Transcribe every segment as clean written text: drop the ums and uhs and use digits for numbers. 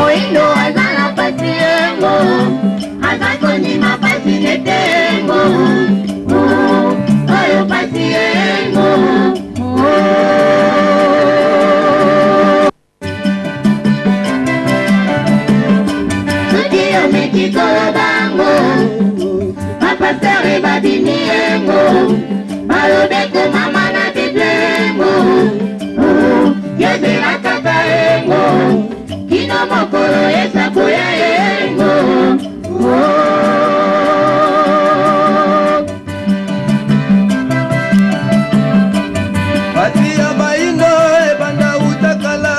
Moindo aza na pasi yango, aza kondima pasi nete yango. Oh, oyo pasi yango. Oh. Soki omeki koloba yango, bapastere babimi yango, balobi ekomama na Bible yango. Oh, yozela kaka yango, kino mokolo esakoya yango. Oh. Pasi ya baindo ebanda uta kala,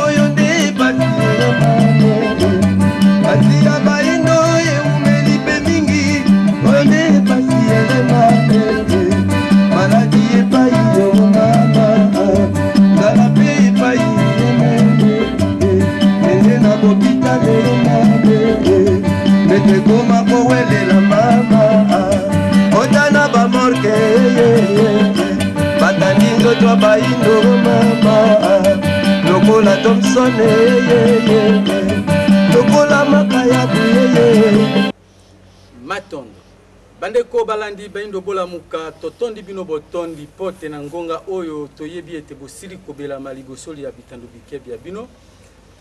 oyo nde pasi eyemane. Pasi ya baindo eumeli mpe mingi, oyo nde pasi eyemane. Maladi epai yo mama, nzala mpe epai yemene. Kende na bopitale mabe, ndete ekoma kowelela mama. Ota na bamorke, batandi nzoto ya baindo mama, lokola Thomson, lokola makayabu. Matondo bandeko balandi baindo bolamuka, totondi bino botondi po te na ngonga oyo toyebi ete bosili kobelama liboso lya bitando bike bya bino.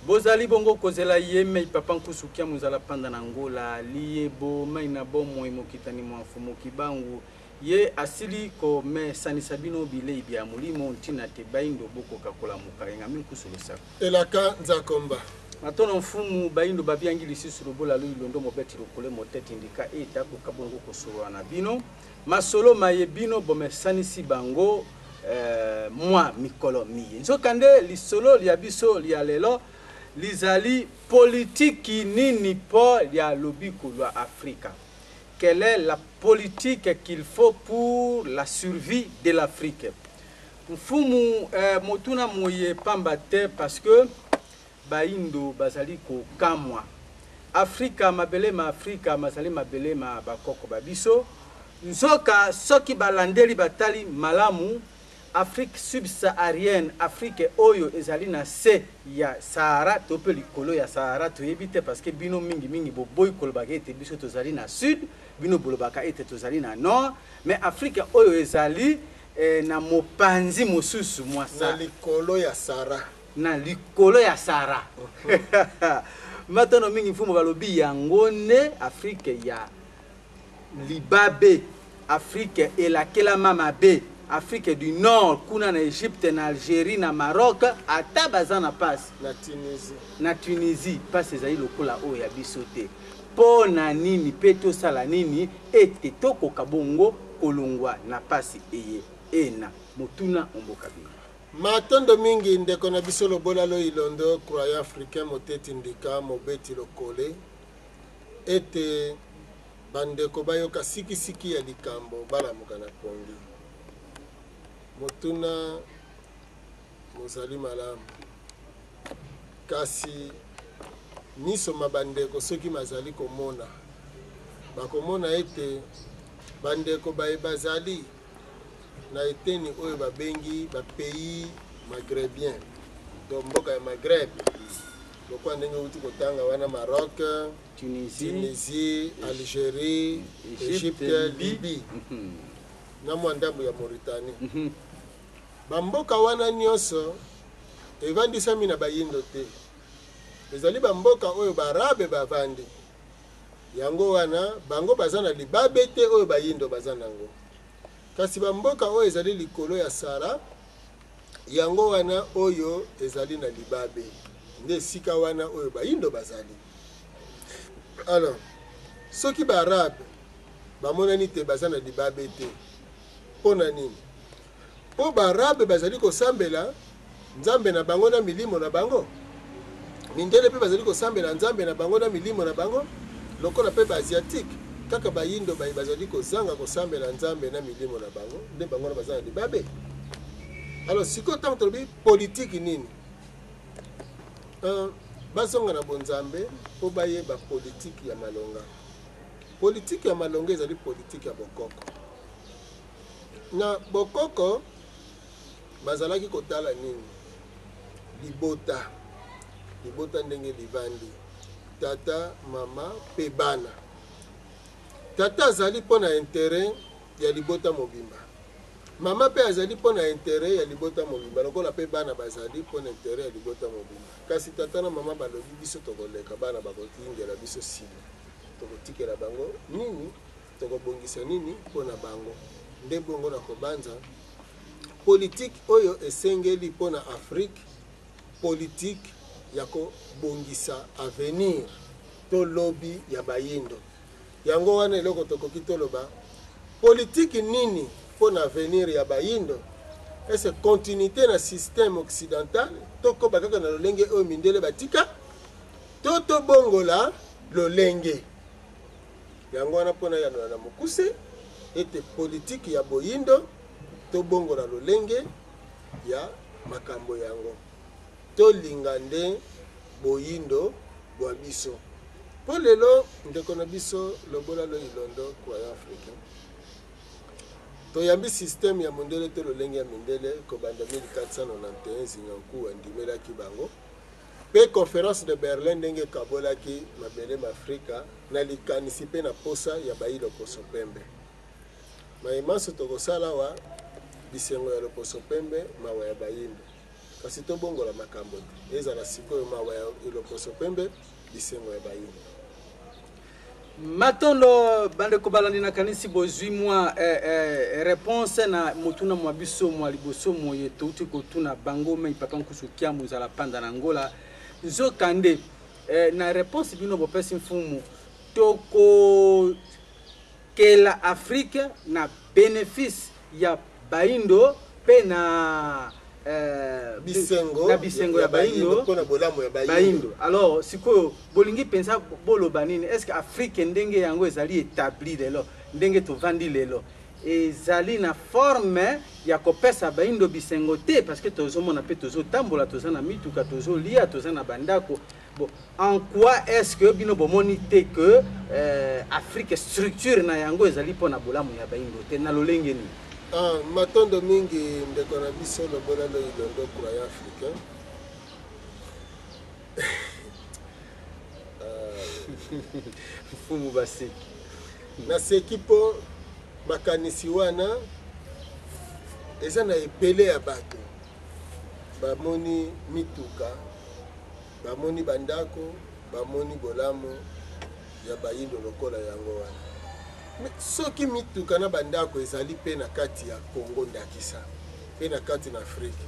Bozali bongo kozela ye mei papa Nkusu Kia Muzala Panda na Ngola liyebo mai na bomoi mokitani mwa Mfumu Kibangu ye asili komesanisa bino bilei bya molimo ntina te baindo bokoka kolamuka. Engami Nkusu losako. Elaka Nzakomba. Matono mfumu baindo babiangi lisusu lobola loyi londo mobeti lokole moteti ndika ete akoka bongo kosolola na bino masolo maye bino bomesanisi bango mwa mikolo miye. Nzokande lisolo lya biso lya lelo lizali politiki nini po lya lobiko lwa Afrika. Quelle est la politique qu'il faut pour la survie de l'Afrique? Mfumu motuna moye pamba te parce que baindo bazali kokamwa. Afrika mabele ma Afrika mazali mabele ma bakoko ba biso. Nzoka soki balandeli batali malamu Afrique subsaharienne, Afrique oyo ezali na se ya Sahara to pe likolo ya Sahara toyebi te parce que bino mingi mingi boboyi kolobaka ete biso tozali na sud, bino bolobaka ete tozali na nord, mais Afrique oyo ezali na mopanzi mosusu mwa Na likolo ya Sahara. Na likolo ya Sahara. Matono mingi mfumu balobi yango nde Afrique ya libabe, Afrique elakelama mabe, Afrique du Nord kuna na Egypte, na Algerie, na Maroc ata baza na pasi. Na Tunisie. Na Tunisie pasi ezali lokola oyo ya biso te. Po na nini pe tosala nini ete tokoka bongo kolongwa na pasi eye ena? Motuna omboka bino. Matondo mingi ndeko na biso Lobola Loyi Londo, croyant africain, moteti ndika, mobeti lokole, ete bandeko bayoka sikisiki ya likambo balamuka na pongi. Motuna mozali malamu, kasi miso ma bandeko soki mazali komona, bakomona ete bandeko baye bazali na eteni oyo babengi ba pays maghrebien, donc mboka ya Maghreb, lokola ndenge outi kotanga wana Maroc, Tunisie, Tunisie, Algérie, Egypte, Egypte, Libye. Libye na mwa ndambo ya Mauritanie. Bamboka wana nyonso evandisami na bayindo te, ezali bamboka oyo baarabe bavandi. Yango wana bango baza na libabe te oyo bayindo baza nango. Kasi bamboka oyo ezali likolo ya Sahara, yango wana oyo ezali na libabe, nde esika wana oyo bayindo bazali. Alors, soki baarabe bamonani te baza na libabe te, mpo na nini? Mpo baarabe bazali kosambela Nzambe na bango na milimo na bango. Mindele mpe bazali kosambela Nzambe na bango na milimo na bango, lokola mpe ba-Asiatique. Kaka bayindo baye bazali kozanga kosambela Nzambe na milimo na bango, nde bango wana baza na libabe. Alors sikoyo ntango tolobi politiki nini? Bazonga na bonzambe mpo bayeba politiki ya malonga. Politiki ya malonga ezali politiki ya bokoko. Na bokoko bazalaki kotala nini? Libota. Libota ndenge livandi, tata, mama mpe bana. Tata azali mpo na interet ya libota mobimba. Mama mpe azali mpo na interet ya libota mobimba, lokola mpe bana bazali mpo na interet ya libota mobimba. Kasi tata na mama balobi biso tokoleka, bana bakoyingela biso nsima. Tokotikela bango nini? Tokobongisa nini mpo na bango? Nde bongo nakobanza politike oyo esengeli mpo na Afrique, politike ya kobongisa avenir to lobi ya bayindo. Yango wana eloko tokoki toloba, politike nini mpo na avenir ya bayindo? Est-ce continuité na système occidental, tokoba kaka na lolenge oyo mindele batika, to tobongola lolenge? Yango wana mpo nayanola na mokuse ete politike ya boyindo, tobongola lolenge ya makambo yango, tolinga nde boyindo bwa biso. Mpo lelo ndeko na biso Lobola Loyi Londo, croyant africain, toyambi système ya mondele to lolenge ya mindele kobanda 1491 Zinganku andimelaki bango mpe Conference de Berlin ndenge ekabolaki mabele ma Afrika na likanisi mpe na posa ya bayi loposo pembe. Maye manso tokosala awa, bisengo ya loposo pembe, mawa ya bayindo. Kasi tobongola makambo te, ezala sikoyo mawa ya loposo pembe, bisengo ya bayindo. Matondo bandeko balandi, nakanisi bozwi mwa réponse na motuna mwa biso mwa liboso moye touti kotuna bango mei papa Nkusu Kiamu Nzala Panda na Angola. Nzokande na réponse bino bopesi mfumu, tokokela Afrique na bénéfice ya baindo mpe na bisengo, na bisengo ya baindo mpona bolamu ya baindo. Baindo. Alors sikoyo bolingi mpenza boloba nini? Est ce que Afrique ndenge yango ezali établi lelo, ndenge tovandi lelo, ezali na forme ya kopesa baindo bisengo te? Parce que tozomona mpe tozotambola, toza na mituka, tozolia, toza na bandako. Bon, en quoi est ce que bino bomoni te que Afrique structure na yango ezali mpona bolamu ya baindo te na lolenge nini? Ah, matondo mingi ndeko na biso Lobola Loyi Londo, croyant africain. Mfumu baseki. Naseki mpo makanisi wana eza na ebele ya bato bamoni mituka, bamoni bandako, bamoni bolamu ya bayindo lokola yango wana. Mais soki mituka na bandako ezali mpe na kati ya Congo ndakisa, mpe na kati na Afrique,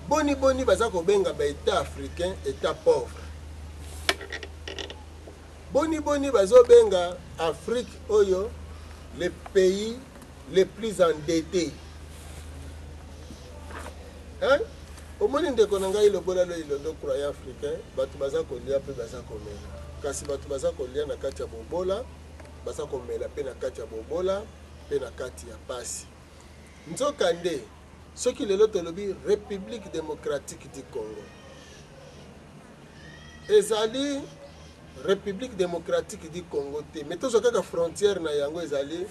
boni boni baza kobenga ba état africain état pauvre? Boni boni bazobenga Afrique oyo le pays le plus endetté? Hein? Omoni ndeko na ngai Lobola Loyi Londo, croyant africain, bato baza kolia mpe baza komela, kasi bato baza kolia na kati ya bobola, baza komela mpe na kati ya bobola mpe na kati ya pasi. Nzokande soki lelo tolobi République démocratique du Congo, ezali République démocratique du Congo te, mais tozwa kaka frontière na yango ezali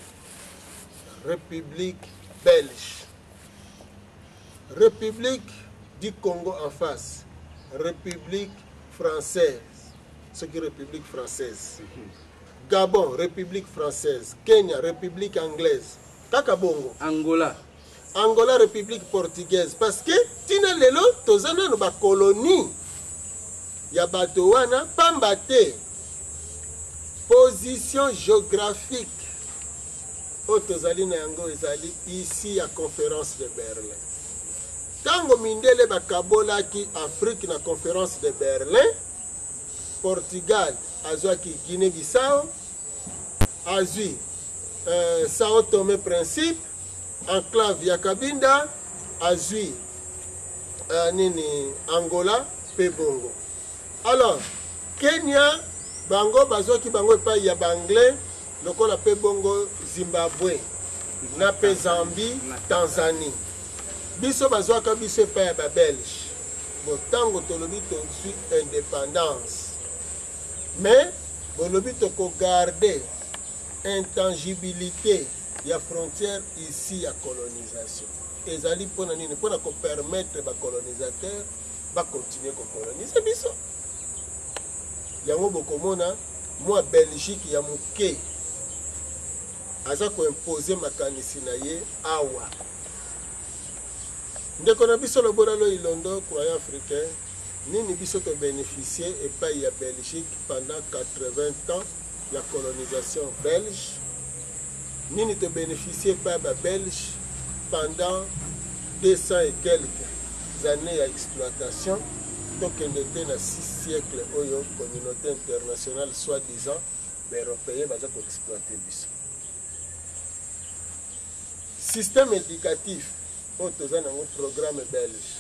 République belge, République du Congo en face, République française, soki République française, Gabon République française, Kenya République anglaise, kaka bongo. Angola. Angola République portugaise, parce que tina lelo toza nano bakolonie ya bato wana, pamba te position géographique oyo tozali na yango ezali ici ya Conférence de Berlin. Ntango mindele bakabolaki Afrique na Conférence de Berlin, Portugal azwaki Guinée-Bissau, azwi Sao Tomé Principe, enclave ya Cabinda, azwi nini Angola pe bongo. Alors Kenya bango bazwaki bango epai ya banglais, lokola pe bongo Zimbabwe na pe Zambie, Tanzanie. Biso bazwaka biso epai ya babelge. Bon, ntango tolobi tozwi indépendance, mais bolobi tokogarde intangibilité ya frontière ici ya colonisation. Ezali mpona nini? Mpona kopermettre bacolonisateur bacontinue kocolonise biso. Yango bokomona mwa Belgique ya moke aza koimpose makanisi na ye awa. Ndeko na biso Lobola Loilondo, croyant africain, nini biso to beneficier epai ya Belgique pendant 80 ans ya colonisation belge? Nini to beneficier epai ya ba belge pendant 200 et quelques années ya exploitation? Tokende te na 6 siècles oyo communauté internationale soi-disant ba européens baza ko exploiter biso. Système éducatif oyo toza nango, programme belge.